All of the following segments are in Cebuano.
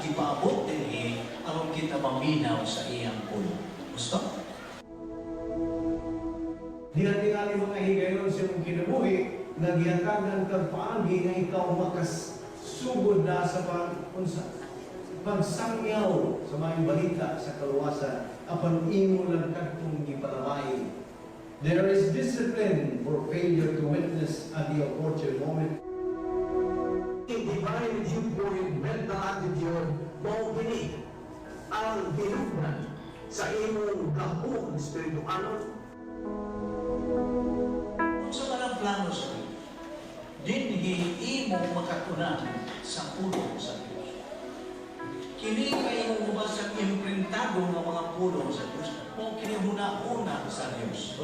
gipaabot dinhi aron kita maminaw sa iyang pulong. Gusto? Diha tingali mga higayon sa imong kinabuhi nga gihatagan kag paagi nga ikaw makasugod na sa pag unsa pagsangyaw sa maayong balita sa kaluwasan apan imo lang kadtong gipalamay. There is discipline for failure to witness at the opportune moment. Divine viewpoint, mental attitude, mao kini ang hinugnan sa imong gahom espiritualon. Unsa man ang plano sa Dios? Dinhi imo makatunan sa pulong sa Dios. Kini kay imong mabasang imprintado nga mga pulong sa Dios, mao kini huna-huna sa Dios.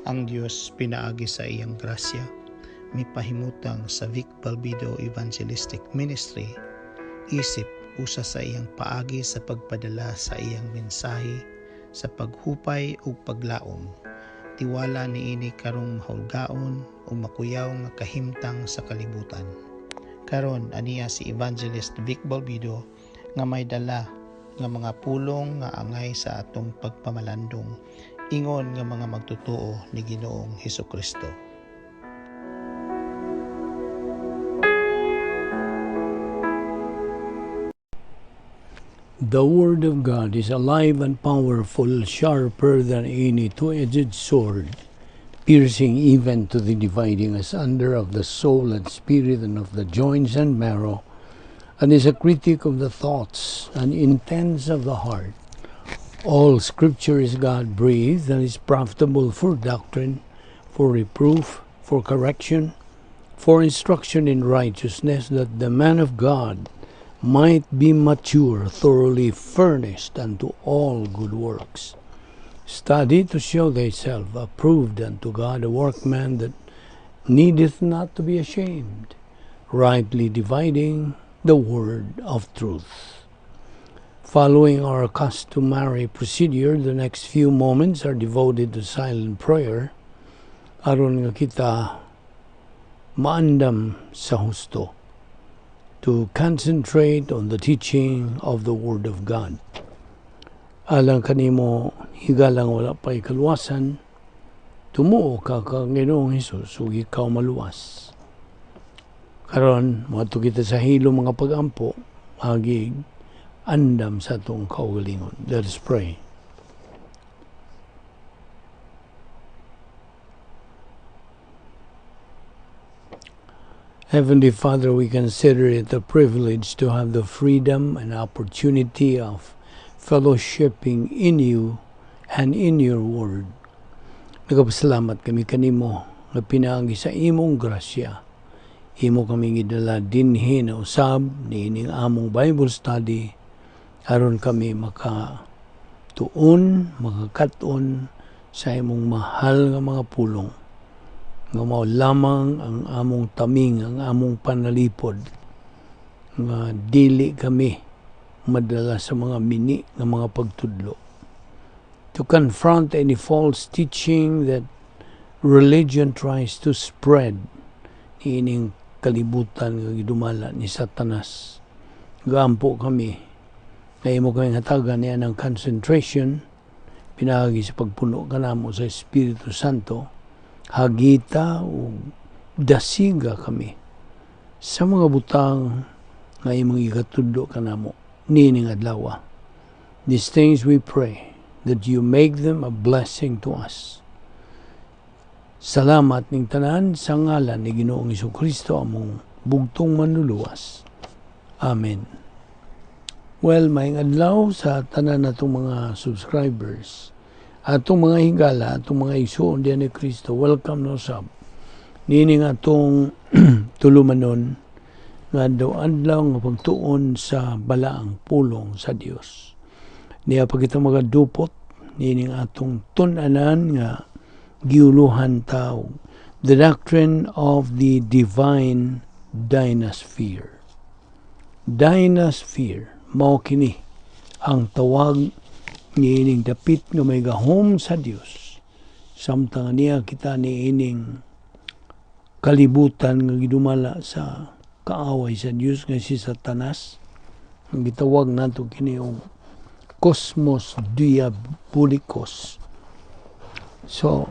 Ang Dios pinaagi sa iyang grasya mipahimutang sa Vic Balbido Evangelistic Ministry isip usa sa iyang paagi sa pagpadala sa iyang mensahe sa paghupay ug paglaom. Tiwala niini karong mahulgaon ug makuyaw nga kahimtang sa kalibutan. Karon aniya si Evangelist Vic Balbido nga may dala nga mga pulong nga angay sa atong pagpamalandong ingon nga mga magtotoo ni Ginoong Hesukristo. The Word of God is alive and powerful, sharper than any two-edged sword, piercing even to the dividing asunder of the soul and spirit and of the joints and marrow, and is a critic of the thoughts and intents of the heart. All Scripture is God-breathed and is profitable for doctrine, for reproof, for correction, for instruction in righteousness, that the man of God might be mature, thoroughly furnished unto all good works. Study to show thyself approved unto God, a workman that needeth not to be ashamed, rightly dividing the word of truth. Following our customary procedure, the next few moments are devoted to silent prayer aron nga kita maandam sa husto, to concentrate on the teaching of the Word of God. Alang kanimo higalang wala pa'y kaluwasan, tumuo ka kang Ginoong Hesus ug ikaw maluwas. Karon moadto kita sa hilom mga pagampo, agig andam sa atong kaugalingon. Let us pray. Heavenly Father, we consider it a privilege to have the freedom and opportunity of fellowshipping in you and in your word. Nagapasalamat kami kanimo nga pinaagi sa imong grasya. Imo kami gidala dinhi na usab niining among Bible study aron kami maka tuon, makakat-on sa imong mahal nga mga pulong nga mao lamang ang among taming, ang among panalipod nga dili kami madala sa mga mini nga mga pagtudlo. To confront any false teaching that religion tries to spread ining kalibutan nga gidumala ni Satanas. Gaampo kami nga imo kami hatagan niya ng concentration pinaagi sa pagpuno kanamo sa Espiritu Santo. Hagita o dasiga kami sa mga butang nga imong ikatudlo kanamo niining adlaw. These things we pray that you make them a blessing to us. Salamat ning tanan sa ngalan ni Ginoong Hesukristo among bugtong manluluwas. Amen. Well, maayong adlaw sa tanan natong mga subscribers. Atong mga higala, atong mga igsuon diyan ni Kristo, welcome no sab. Niini nga atong tulumanon nga adlaw nga pagtuon sa balaang pulong sa Dios. Niya pa kita magadupot niini nga atong tun-anan nga giuluhan taw, the doctrine of the divine dynasphere. Dynasphere, mao kini ang tawag niining dapit nga may gahom sa Dios. Samtang niya kita niining kalibutan nga gidumala sa Kaaway sa Dios nga si Satanas. Ang gitawag nato kini og cosmos diabolicus. So,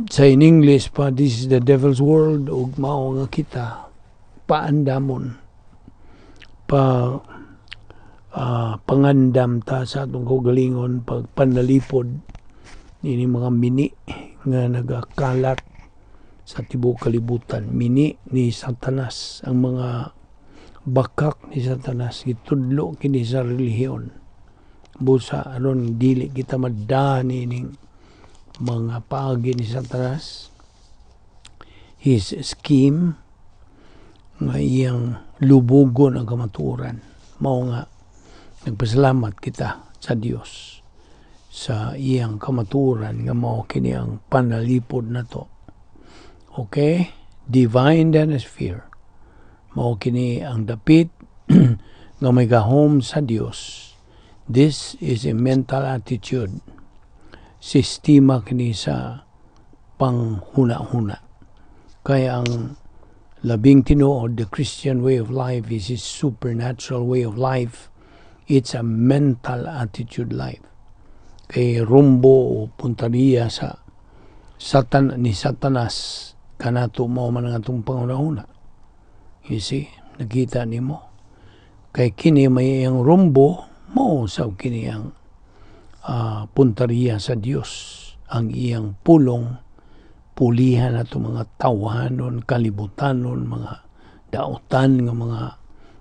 sa in English pa, this is the devil's world, ug mao nga kita paandamon pa pangandam ta sa atong kaugalingon pag panalipod ini mga mini nga nagakalat sa tibuok kalibutan, mini ni Satanas. Ang mga bakak ni Satanas, gitudlo kini sa relihiyon busa aron dili kita madani ning mga paagi ni Satanas, his scheme nga iyang lubugon ang kamatuoran. Mao nga nagpasalamat kita sa Dios sa iyang kamatuoran nga mao kini ang panalipod nato. Okay, divine sphere, mao kini ang dapit nga may gahom sa Dios. This is a mental attitude. Sistema kini sa panghuna-huna. Kaya ang labing tinuod, the Christian way of life is a supernatural way of life. It's a mental attitude life. Kay rumbo o puntariya sa Satan ni Satanas kanato mao man ang atong panghuna-huna. You see, nakita nimo. Kay kini may iyang rumbo, mao sa kini ang puntariya sa Dios, ang iyang pulong, pulihan ato mga tawhanon, kalibutanon, mga daotan nga mga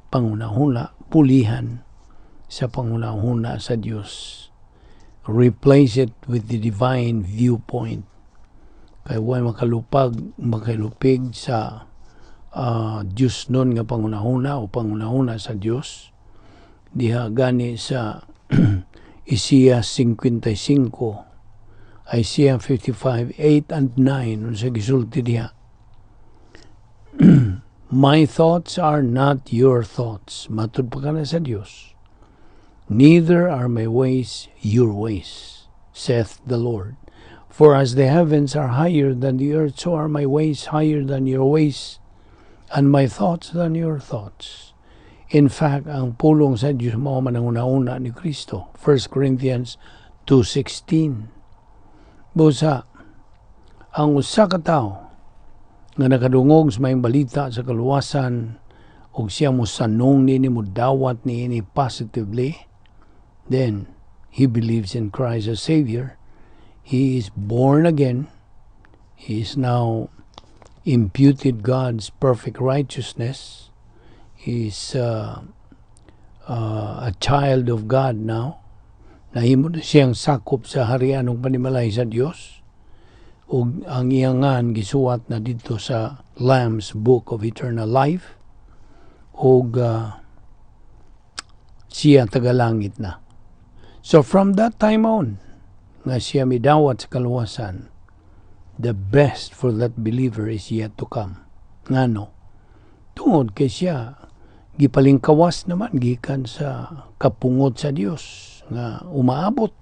panghuna-huna, pulihan sa panghuna-huna sa Dios. Replace it with the divine viewpoint. Kay way makalupag, makalupig sa Diyos nun nga panghuna-huna o panghuna-huna sa Dios. Diha gani sa Isaiah 55, Isaiah 55, 8 and 9, unsa gisulti diha? "My thoughts are not your thoughts." Matud pa kana sa Dios. "Neither are my ways your ways, saith the Lord. For as the heavens are higher than the earth, so are my ways higher than your ways, and my thoughts than your thoughts." In fact, ang pulong sa Diyos mao man ang una-una ni Kristo. 1 Corinthians 2:16. Busa, ang usa ka tawo nga nakadungog sa maayong balita sa kaluwasan ug siya mo sanong niini, mo dawat niini positively, then he believes in Christ as Savior. He is born again. He is now imputed God's perfect righteousness. He is a child of God now. Nahimo na siyang sakop sa harian ng panimalay sa Dios. Ug ang iyang ngan gisuwat na dito sa Lamb's Book of Eternal Life. Ug siya tagalangit na. So from that time on, nga siya midawat sa kaluwasan, the best for that believer is yet to come. Ngano? Tungod kay siya gipalingkawas naman gikan sa kapungot sa Dios nga umaabot.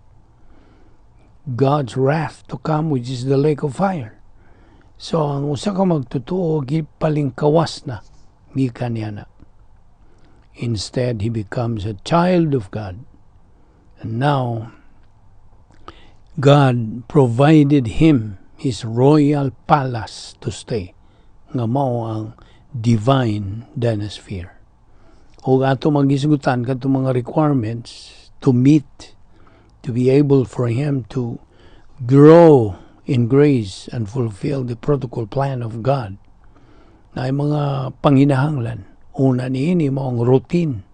God's wrath to come, which is the lake of fire. So ang usa ka magtutuo gipalingkawas na gikan niya na. Instead, he becomes a child of God. And now, God provided him his royal palace to stay nga mao ang divine dynasphere. O ato magisgutan kadto mga requirements to meet, to be able for him to grow in grace and fulfill the protocol plan of God na ay mga panginahanglan. Una niini mao ang routine.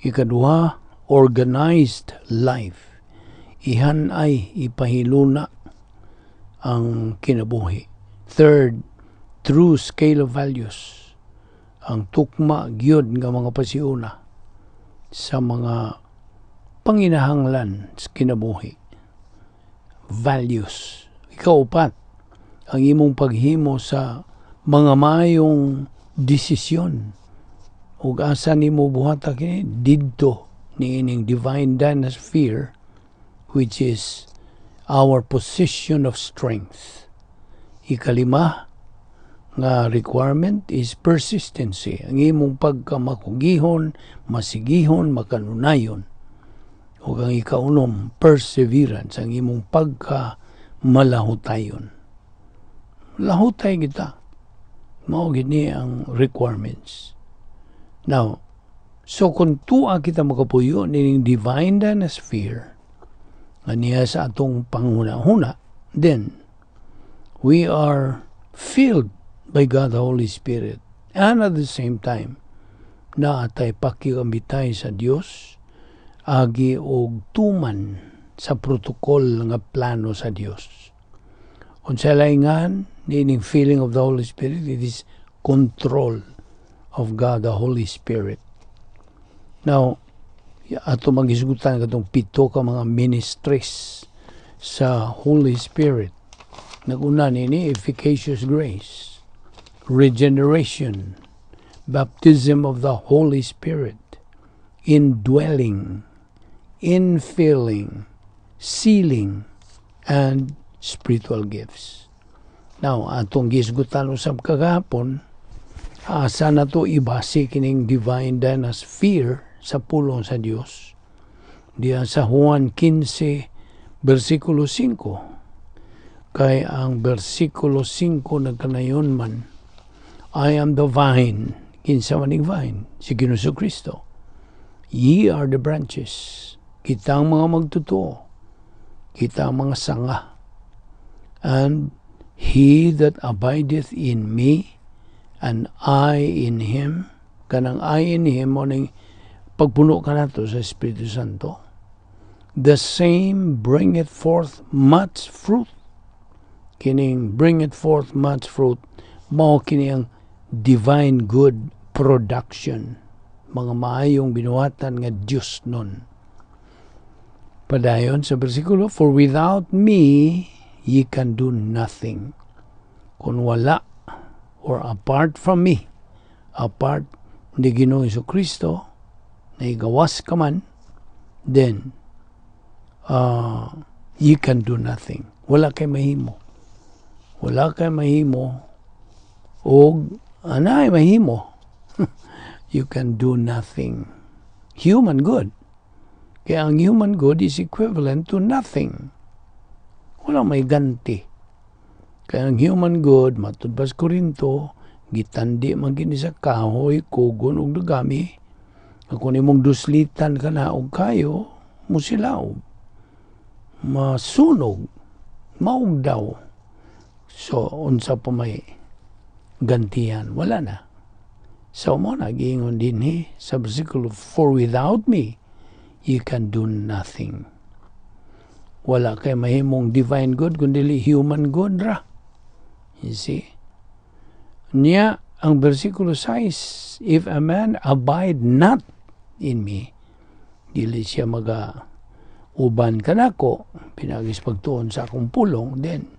Ikaduha, organized life. Ihan ay ipahiluna ang kinabuhi. Third, true scale of values. Ang tukma gyud nga mga pasiuna sa mga panginahanglan sa kinabuhi. Values. Ikaupat, ang imong paghimo sa mga mayong desisyon. Ug asa nimo buhata kini? Didto niining divine dynasphere, which is our position of strength. Ikalima, Nga requirement is persistency. Ang imong pagkamakugihon, masigihon, makanunayon. Ug ang ikaunom, perseverance, ang imong pagka malahutayon. Lahutay kita. Mao gini ang requirements. Now, so kung tuwa kita makapuyo nining divine dynasphere, nga niya sa atong panghuna-huna, then we are filled by God the Holy Spirit. And at the same time, naatay pakigamitay sa Dios agi og tuman sa protocol nga plano sa Dios. Unsa laingan nining filling of the Holy Spirit? It is control of God the Holy Spirit. Now, ato magisgutan katong pito ka mga ministries sa Holy Spirit. Naguna nini efficacious grace, regeneration, baptism of the Holy Spirit, indwelling, infilling, sealing, and spiritual gifts. Now, atong gisgutan usab kagahapon, asa na to ibase kining divine dynasphere sa pulong sa Dios? Diya sa Juan 15, versikulo 5. Kay ang versikulo 5 nagkanayon man, "I am the vine." Kinsa man ning vine? Si Ginoong Kristo. "Ye are the branches." Kita ang mga magtotoo. Kita ang mga sanga. "And he that abideth in me, and I in him," kanang "I in him" mo ning pagpuno ka nato sa Espiritu Santo, "the same bringeth forth much fruit." Kining "bringeth forth much fruit," mao kini ang divine good production, mga maayong binuhatan nga Dios nun. Padayon sa bersikulo, "For without me, ye can do nothing." Kung wala or apart from me, apart ni Ginoong Kristo, na igawas ka man, then you can do nothing. Wala kay mahimo. Wala kay mahimo og anay mahimo. You can do nothing. Human good. Kaya ang human good is equivalent to nothing. Wala may ganti. Kaya ang human good, matud pa sa Korinto, gitandi man kini sa kahoy, kugon ug dagami. Kung imong duslitan ka na og kayo, musilaw. Masunog, maugdaw. So, unsa pa may gantihan? Wala na. So, mo nagiingon dinhi sa versikulo, "For without me, you can do nothing." Wala kay mahimong divine good, kundi human good ra. You see? Niya, ang versikulo 6, "If a man abide not in me," dili siya maga uban kanako, pinagis pagtuon sa akong pulong, "then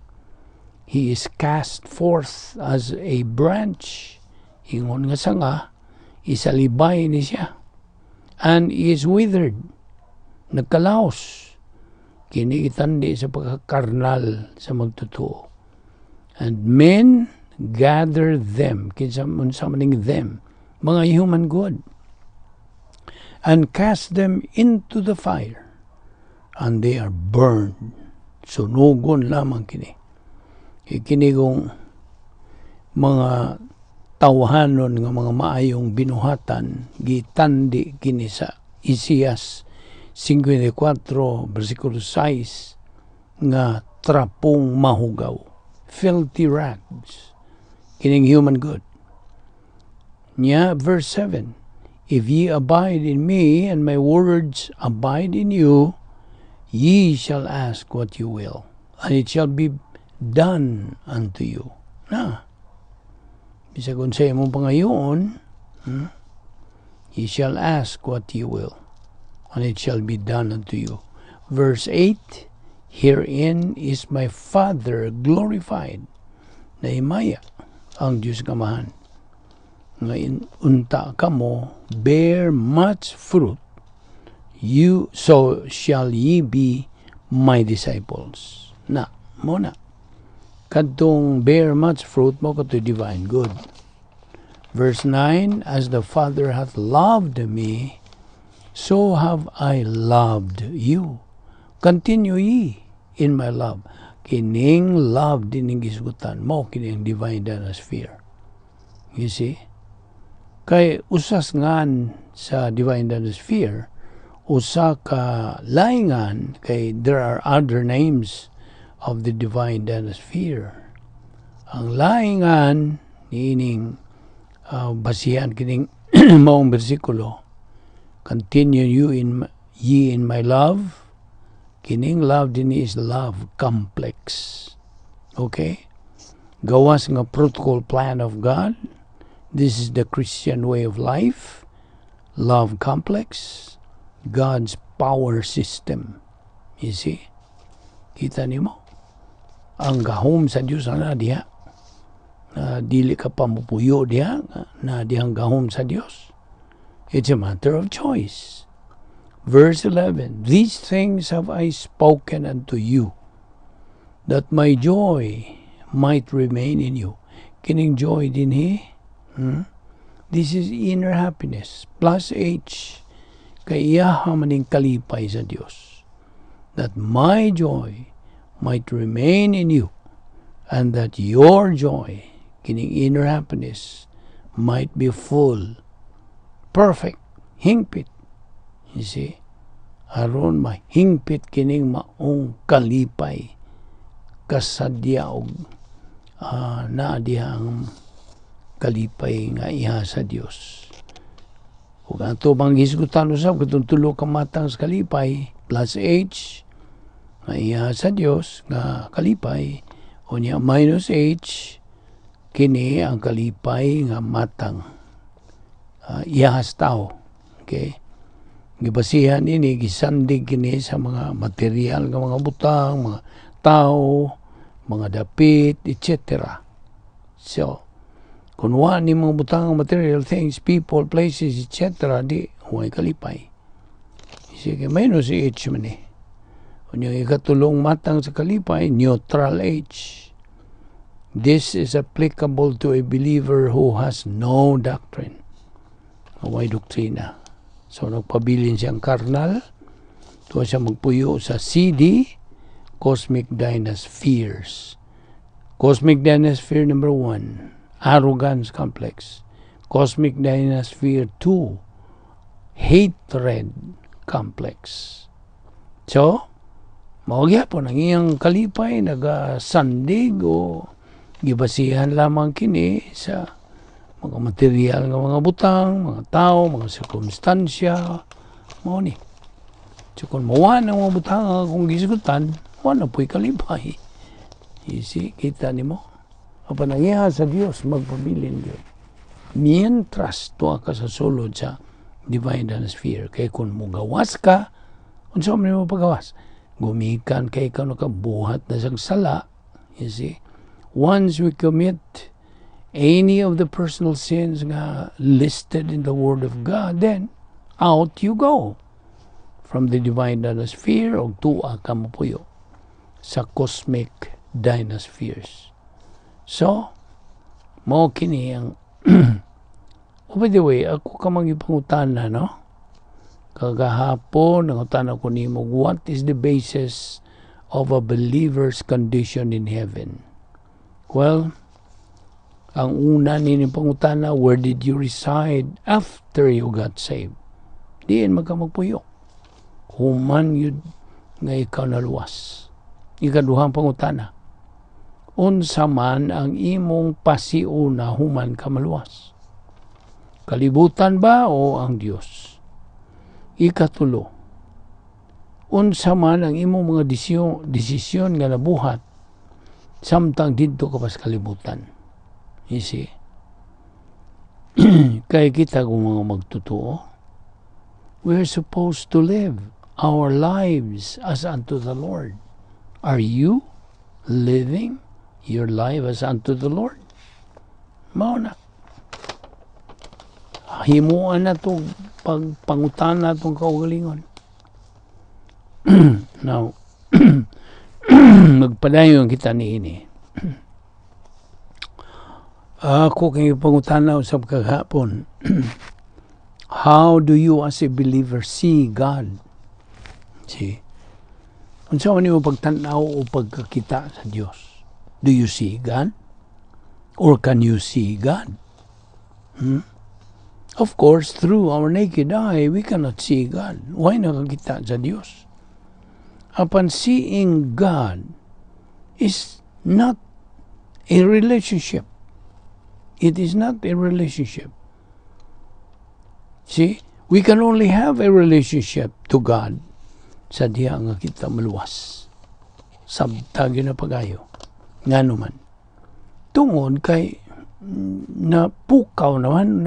he is cast forth as a branch," ingon nga sanga, isalibay ni siya, "and is withered," nagkalaos. Kini itandi sa pagkakarnal sa magtotoo. "And men gather them," kinsa unsa maning "them"? Mga human good, "and cast them into the fire, and they are burned." Sunugon lamang kini. Kini kong mga tawhanon nga mga maayong binuhatan, gitandi kini sa Isaias 54 versikulo 6 nga trapong mahugaw, filthy rags, kining human good. Nya verse 7, "If ye abide in me and my words abide in you, ye shall ask what you will, and it shall be done unto you." Na bisag unsa imong pangayoon, Ye shall ask what you will, and it shall be done unto you. Verse 8, "Herein is my Father glorified." Nahimaya ang Diyos Kamahan nga unta kamo bear much fruit, you so shall ye be my disciples. Na, mo na. Kadtong bear much fruit mao kato divine good. Verse 9, "As the Father hath loved me, so have I loved you. Continue ye in my love." Kining love dining gisgutan mao kini ang divine dynasphere. You see? Kay usas ngan sa divine dynasphere, usa ka laingan, kay there are other names of the divine dynasphere. Ang laingan niining basihan kining maong bersikulo, "Continue you in ye in my love," kining love dinhi is love complex. Okay? Gawas nga protocol plan of God, this is the Christian way of life, love complex, God's power system. You see? Kita nimo? Ang gahom sa Dios ana diha. Na dili ka pa mupuyo diha, na dihang gahom sa Dios. It's a matter of choice. Verse 11, "These things have I spoken unto you, that my joy might remain in you." Kining joy dinhi, This is inner happiness, plus H. Kay iya maning kalipay sa Dios. "That my joy might remain in you, and that your joy," kining inner happiness, "might be full," perfect, hingpit. You see? Aron mahingpit kining maong kalipay kasadya og naa diha ang kalipay nga iha sa Dios. Ug ato bang hisgutan usab katong tulo ka matang sa kalipay, plus H nga iha sa Dios nga kalipay, unya minus H, kini ang kalipay nga matang iha sa tao. Okay? Gibasihan ini, gisandig kini sa mga material nga mga butang, mga tao, mga dapit, etc. So, kung wa ni mga butang, material things, people, places, etc., di, way kalipay. Sige, minus H man eh. Unya ikatulong matang sa kalipay, neutral H. This is applicable to a believer who has no doctrine. Way doktrina. So, nagpabilin siyang karnal. Tuwa siya magpuyo sa CD, Cosmic Dynaspheres. Cosmic Dynasphere number 1, Arrogance Complex. Cosmic Dynasphere 2, Hatred Complex. So, mao gyapon ang iyang kalipay nagasandig o gibasihan lamang kini sa mga material nga mga butang, mga tao, mga sirkumstansya, mao ni. So kung mawa ng mga butang nga akong gisgutan, wa na po'y kalipay. You see, kita nimo? Apan ang iha sa Dios magpabilin gyud. Mientras tuwa ka sa sulod sa divine sphere, kay kung mugawas ka, unsa man mo pagawas? Gumikan kay ikaw nakabuhat na siyang sala. You see? Once we commit any of the personal sins nga listed in the Word of God, then out you go from the divine dynasphere og tuwa ka mopuyo sa cosmic dynaspheres. So, mao kini ang. Oh, by the way, ako ka mangipangutana, no? Kagahapon, nangutana ko nimo, what is the basis of a believer's condition in heaven? Well, ang una nini pangutana, where did you reside after you got saved? Diin man ka magpuyo human yun nga ikaw naluwas? Ikaduhang pangutana, unsa man ang imong pasiuna human ka maluwas? Kalibutan ba o ang Dios? Ikatulo, unsa man ang imong mga desisyon nga nabuhat samtang didto ka pa sa kalibutan? You see? Kaya kita kung mga magtotoo, we're supposed to live our lives as unto the Lord. Are you living your life as unto the Lord? Mao na. Himuan na to pagpangutan na itong kaugalingon. Now, magpadayon kita niini. Ako kay pangutana usab kagahapon. How do you as a believer see God? See? Unsa man nimo pagtan-aw o pagkakita sa Dios? Do you see God? Or can you see God? Hmm? Of course, through our naked eye, we cannot see God. Way nakakita sa Dios? Upon seeing God is not a relationship. It is not a relationship. See, we can only have a relationship to God sa diha nga kita maluwas. Sabta gyud na pagayo. Ngano man? Tungod kay napukaw naman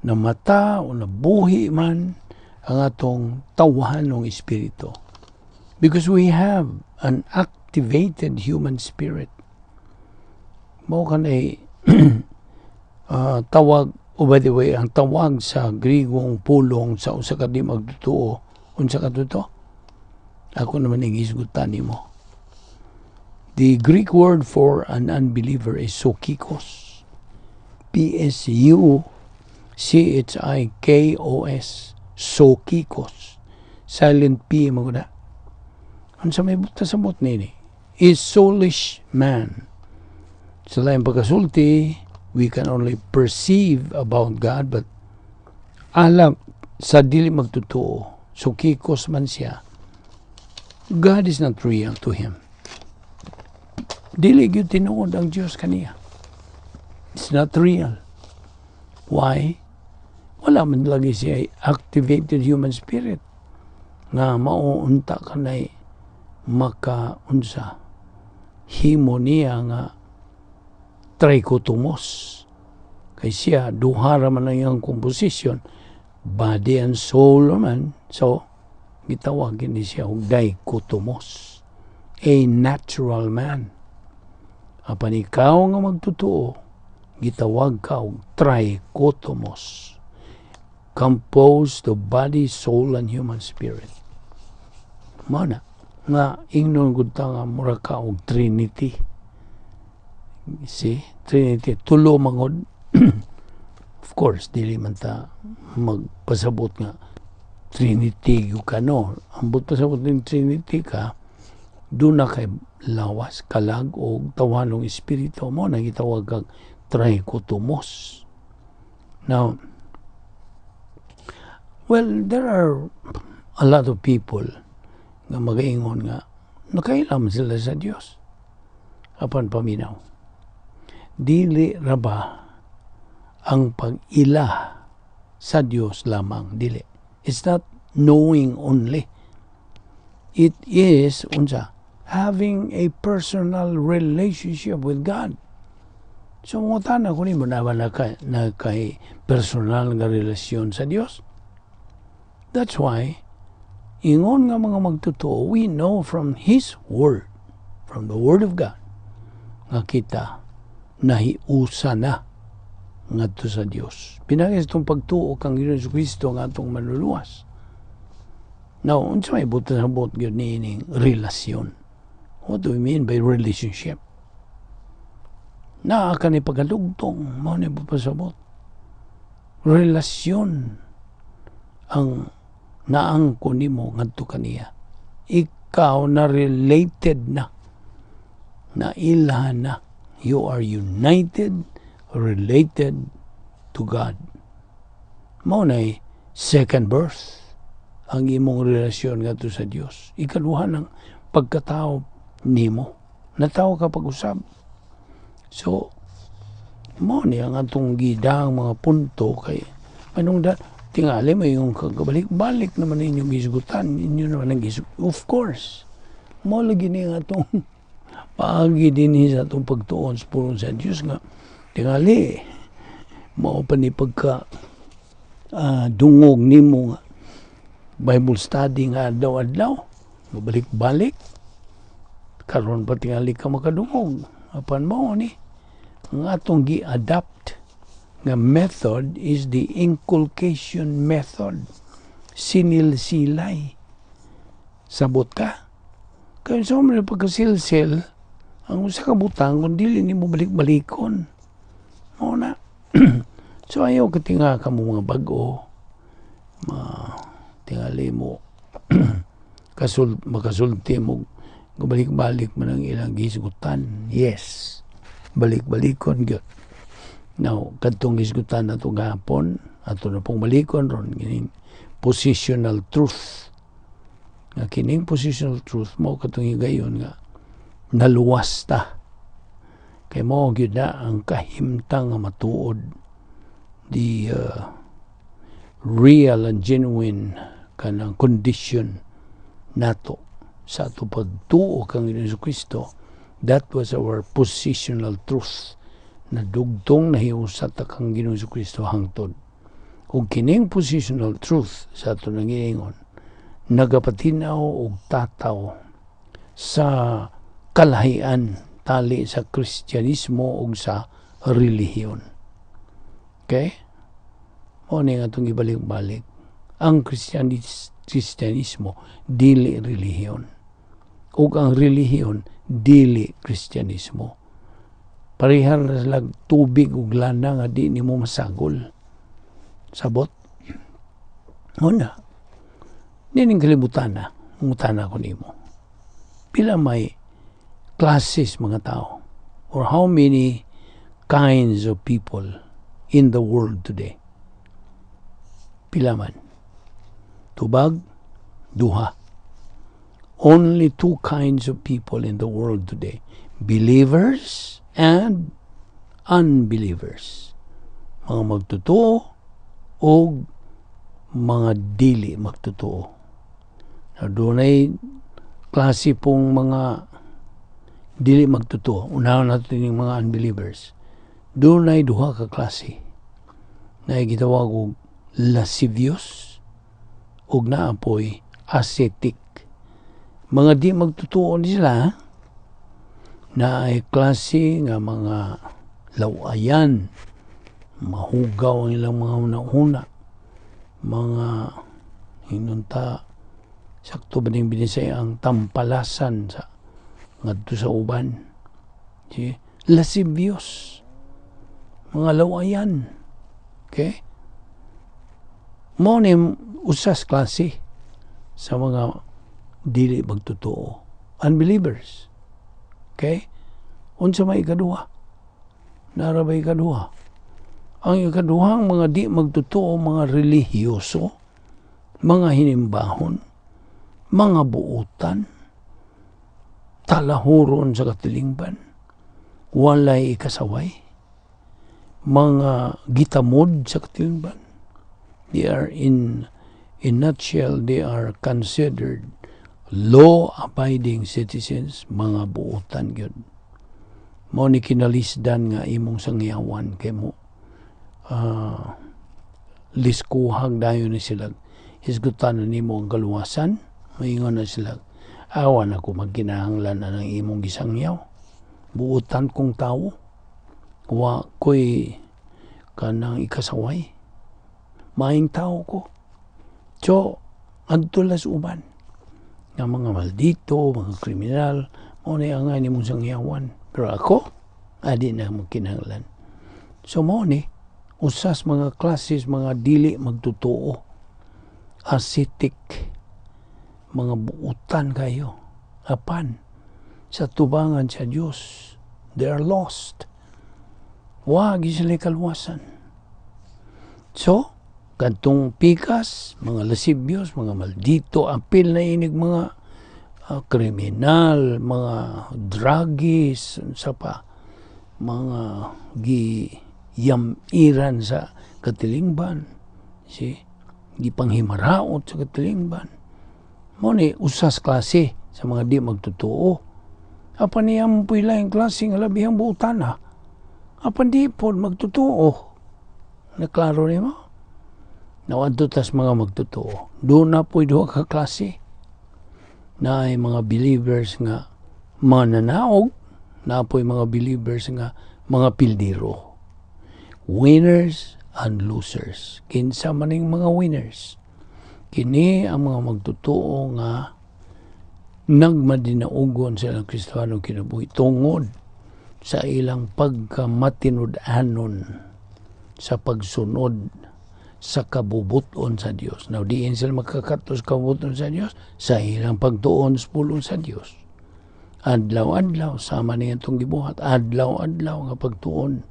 na mata o nabuhi man ang atong tawhanong espiritu. Because we have an activated human spirit. Mao kanay tawag. Oh, by the way, ang tawag sa Grigong pulong sa usa ka di magtotoo, unsa ka to? Ako naman ang hisgutan nimo. The Greek word for an unbeliever is psuchikos. psuchikos. Psuchikos. Silent P mo na. Unsa may buta sa bot nini? Is soulish man. Sa laing pagkasulti, we can only perceive about God, but alang sa dili magtotoo, psuchikos man siya, God is not real to him. Dili gyud tinuod ang Dios kaniya. It's not real. Why? Wala man lagi siya activated human spirit nga mauunta kanay makaunsa himo niya nga trichotomos, kay siya duha ra man ang iyang composition, body and soul man. So gitawag ni siya og dichotomos, a natural man. Apan ikaw nga magtotoo, gitawag ka og trichotomos, composed of body, soul and human spirit. Mao na nga ingnon gud ta nga mura ka og Trinity. See, Trinity, tulo mangod. Of course, dili man ta magpasabot nga Trinity gyud ka, no? Ambot pasabot ning Trinity ka, duna kay lawas, kalag og tawhanong espiritu. Mao na gitawag kag trichotomos. Now, well, there are a lot of people nga magaingon nga nakaila man sila sa Dios. Apan paminaw. Dili ra ba ang pag-ila sa Dios lamang? Dili. It's not knowing only. It is unsa? Having a personal relationship with God. So mangutana ko nimo, naa ba na kay personal nga relasyon sa Dios? That's why ingon nga mga magtotoo, we know from His Word, from the Word of God, nga kita nahiusa na ngadto sa Dios. Pinaagi sa atong pagtuo kang Ginoong Kristo nga atong manluluwas. Now, unsa may buot sabot gyud niining relasyon? What do we mean by relationship? Naa ka ni pagkalugtong, mao ni pasabot. Relasyon ang naangko nimo ngadto kaniya. Ikaw na related na. Nailhan na. You are united, related to God. Mao nay second birth ang imong relasyon ngadto sa Dios. Ikaduha ng pagkatao nimo. Natawo ka pag-usab. So, mao ni ang atong gidang mga punto kay manong da tingali mo yung kagabalik-balik naman inyong gisgutan, inyo naman ang gisgutan. Of course, mao lagi ni ang atong paagi din sa atong pagtuon sa pulong sa Dios nga tingali mao pa ni pagka dungog nimo nga Bible study nga adlaw-adlaw, mabalik-balik karon pa tingali ka makadungog. Apan mao ni ang atong gi-adapt nga method is the inculcation method, sinilsilay. Sabot ka kaya sa mga pagkasilsil. Ang usa ka butang kung dili nimo balik-balikon. Mao na. So ayaw ka tinga ka mo mga bag-o. Ma tingali mo makasulti mo, balik-balik man ang ilang gisgutan. Yes. Balik-balikon gyud. Now, kadtong gisgutan nato gahapon, ato na pong balikon ron kining positional truth. Nga kining positional truth mo katong higayon nga naluwas ta. Kay mao gyud na ang kahimtang nga matuod, the real and genuine kanang condition nato sa ato pagtuo kang Hesus Kristo. That was our positional truth na dugtong nahiusa ta kang Ginoong Kristo hangtod. Ug kining positional truth sa ato nang giingon nagapatinaw og tataw sa kalahian tali sa Kristyanismo ug sa relihiyon. Okay? Mao ni nga atong ibalik-balik. Ang Kristyanismo dili relihiyon. Ug ang relihiyon dili Kristyanismo. Parehar ra sila tubig ug lana nga di nimo masagol. Sabot? Una, nining kalibutan na, mangutana ko nimo. Pila may classes mga tao? Or how many kinds of people in the world today? Pila man? Tubag, duha. Only two kinds of people in the world today: believers and unbelievers. Mga magtotoo o mga dili magtotoo. Now, dunay klase pong mga dili magtotoo. Unahon natin yung mga unbelievers. Dunay duha ka klase. Na gitawag og lascivious ug naapoy ascetic. Mga di magtotoo ni sila na ay klase nga mga lawayan, mahugaw ang ilang mga una-una, mga hinunta, sakto ba ning Binisaya ang tampalasan sa ngadto sa uban. See? Lascivious. Mga lawayan. Okay? Mao ni usas klase sa mga dili magtotoo. Unbelievers. Okay? Unsa may ikaduha? Naa ra bay ikaduha? Ang ikaduhang mga di magtotoo, mga relihiyoso, mga hinimbahon, mga buutan, talahuron sa katilingban, walay ikasaway, mga gitamod sa katilingban. They are in nutshell, they are considered law-abiding citizens, mga buutan gyud. Mao ni kinalisdan nga imong sangyawan kay mo liskuhag dayon ni sila. Hisgutan na nimo ang kaluwasan, maingon na sila, "Awa na ko magkinahanglan na ng imong gisangyaw. Buutan kong tawo. Wa ko'y kanang ikasaway. Maayong tao ko." So, adto las uban nga mga maldito, mga kriminal, mao ni angay nimong sangyawan. Pero ako, adi na magkinahanglan. So mao ni, usas mga classes, mga dili magtotoo, ascetic, mga buutan kayo. Apan, sa tubangan sa Dios, they are lost. Wa sila kaluwasan. So, kadtong pikas, mga lascivious, mga maldito, apil na inig mga kriminal, mga druggies, sa pa, mga giyamiran sa katilingban, si gipanghimaraot sa katilingban. Mao ni usas klase sa mga di magtotoo. Apan niya mo yung klase nga labihang buutan ha. Apan di pod magtotoo. Naklaro nimo? Nawadto tas mga magtotoo. Doon na po'y duha ka klase na ay mga believers nga mananaog, na po'y mga believers nga mga pildiro. Winners and losers. Kinsa maning mga winners? Kini ang mga magtotoo nga Nagmadinaugon sa ilang Kristiyano kinabuhi tungod sa ilang pagkamatinud-anon sa pagsunod sa kabubuton sa Dios. Now, diin sila makakato sa kabubuton sa Dios? Sa ilang pagtuon sa pulong sa Dios. Adlaw-adlaw, sama niya itong gibuhat, adlaw-adlaw nga pagtuon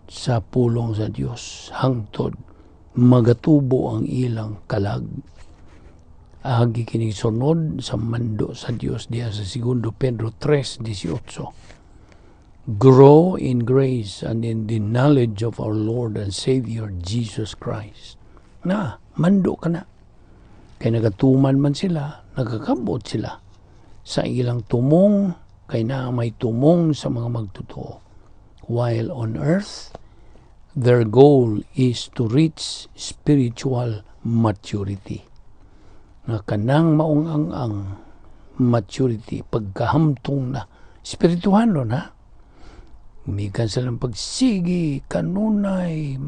sa pulong sa Dios hangtod magatubo ang ilang kalag. Agi kini sunod sa mando sa Dios diha sa Segundo Pedro 3:18. "Grow in grace and in the knowledge of our Lord and Savior Jesus Christ." Na, mando ka na. Kay nagatuman man sila, nagakabot sila sa ilang tumong, kay na may tumong sa mga magtotoo. While on earth, their goal is to reach spiritual maturity. Nga kanang maong ang maturity, pagkahamtong na, espirituhanon ha, gumikan silang pagsigi, kanunay,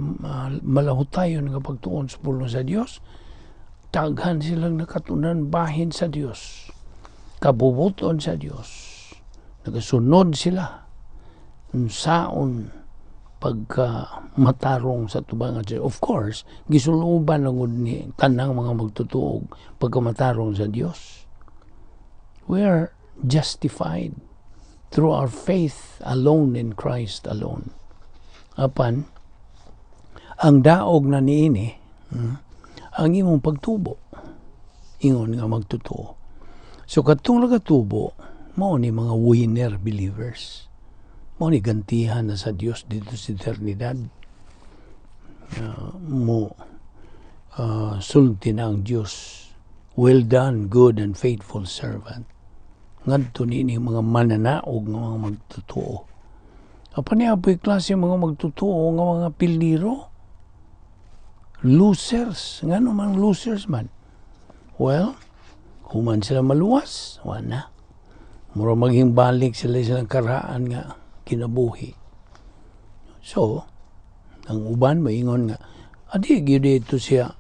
malahutayon nga pagtuon sa pulong sa Dios, daghan silang nakatunan bahin sa Dios, kabubuton sa Dios, nagasunod sila, unsaon pagka matarong sa tubangan sa. Of course, gisuluban lang ni tanang mga magtutuog pagka matarong sa Dios. We are justified through our faith alone in Christ alone. Apan ang daog na niini, ang imong pagtubo ingon nga magtotoo. So katong nagatubo, mao ni mga winner believers, mao ni gantihan na sa Dios dito sa eternidad. Mo sulti na ang Dios, "Well done, good and faithful servant," ngadto niini mga mananaog nga mga magtotoo. Apan niya po'y klase mga magtotoo nga mga pildiro, losers. Ngano man losers man? Well, human sila maluwas, wala. Mura maging balik sila silang karaan nga kinabuhi. So, ang uban maingon nga, adi gyud dito siya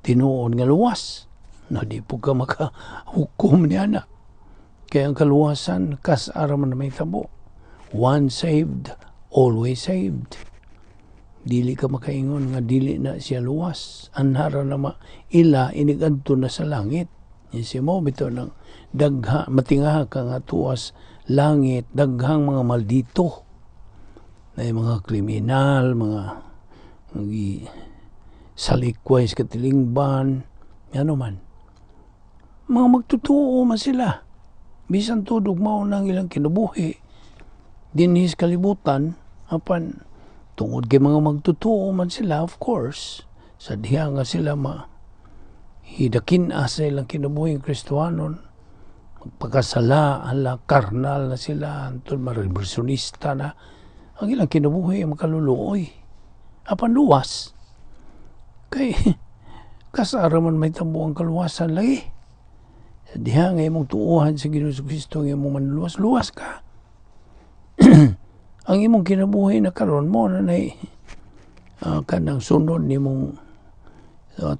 tinuod nga luwas. Na di po ka makahukom niya na. Kaya ang kaluwasan, kas-ara man na may tabo. Once saved, always saved. Dili ka makaingon nga dili na siya luwas. Anhara na ma ila inigadto na sa langit. Si mo bitaw ng dagha matingaha ka nga tuas langit daghang mga maldito na yung mga kriminal, mga nagi salikway sa katilingban, ano man. Mga magtotoo man sila. Bisan tudog mao nang ilang kinabuhi dinhi sa kalibutan, apan tungod kay mga magtotoo man sila, of course, sa diha nga sila ma hidakin sa ilang kinabuhi Kristohanon, magpakasala, ala karnal na sila, antod marevolusyonista na ang ilang kinabuhi, makaluluoy. Apan luwas. Kay kasara man may tambo ang kaluwasan lagi. Sa diha nga imong tuuhan sa Ginoo Kristo nga imong manluwas, luwas ka. Ang imong kinabuhi na karon mo na nay kanang sunod nimong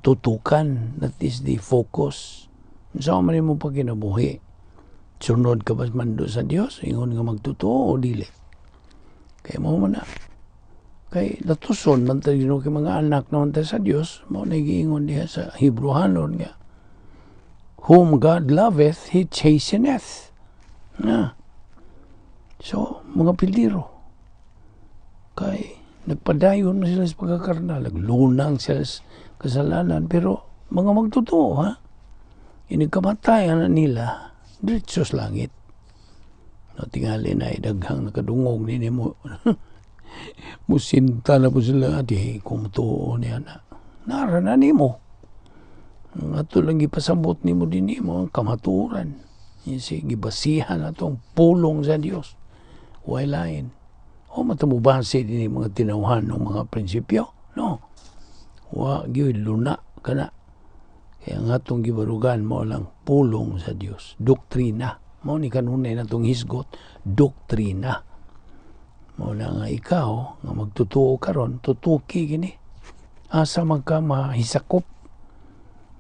tutukan, that is the focus. Sa man imong pagkinabuhi, sunod ka ba mando sa Dios ingon nga magtotoo o dili? Kay mo man na kay latuson man ta Ginoo, kay mga anak naman ta sa Dios. Mao na giingon diha sa Hebreohanon nga "Whom God loveth, He chasteneth." Na so mga pildiro kay nagpadayon na sila sa pagkakarnal, naglunang sila sa kasalanan, pero mga magtotoo ha, inigkamatayan na nila diretso sa langit. No, tingali na daghang nakadungog nini mo musinta na po sila, di kung tuo niya na nara na nimo. Ang ato lang gipasabot nimo din nimo ang kamaturan. Si gibasihan atong pulong sa Dios, way lain. O matamubase din mga tinawhan ng mga prinsipyo, no, wa gyud luna kana. Kaya nga atong gibarugan mo lang pulong sa Dios, doktrina. Mao ni kanunay natong hisgot, doktrina. Mao na nga ikaw nga magtotoo karon, tutuki kini asa man ka mahisakop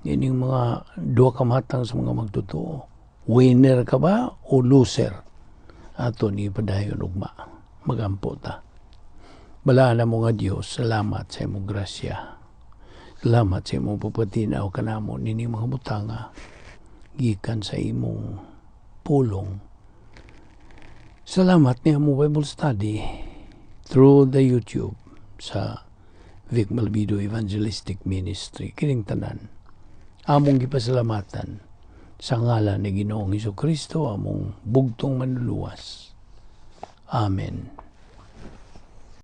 ining mga duha ka matang sa mga magtotoo. Winner ka ba o loser? Ato ni padayon ugma. Magampo ta. Balaan mo nga Dios, salamat sa imong grasya. Salamat sa imong pagpatinaw kanamo nini mga butanga gikan sa imong pulong. Salamat ni among Bible study through the YouTube sa Vic Malvido Evangelistic Ministry. Kining tanan, among gipasalamatan sa ngalan ni Ginoong Kristo, among bugtong Manluluwas. Amen.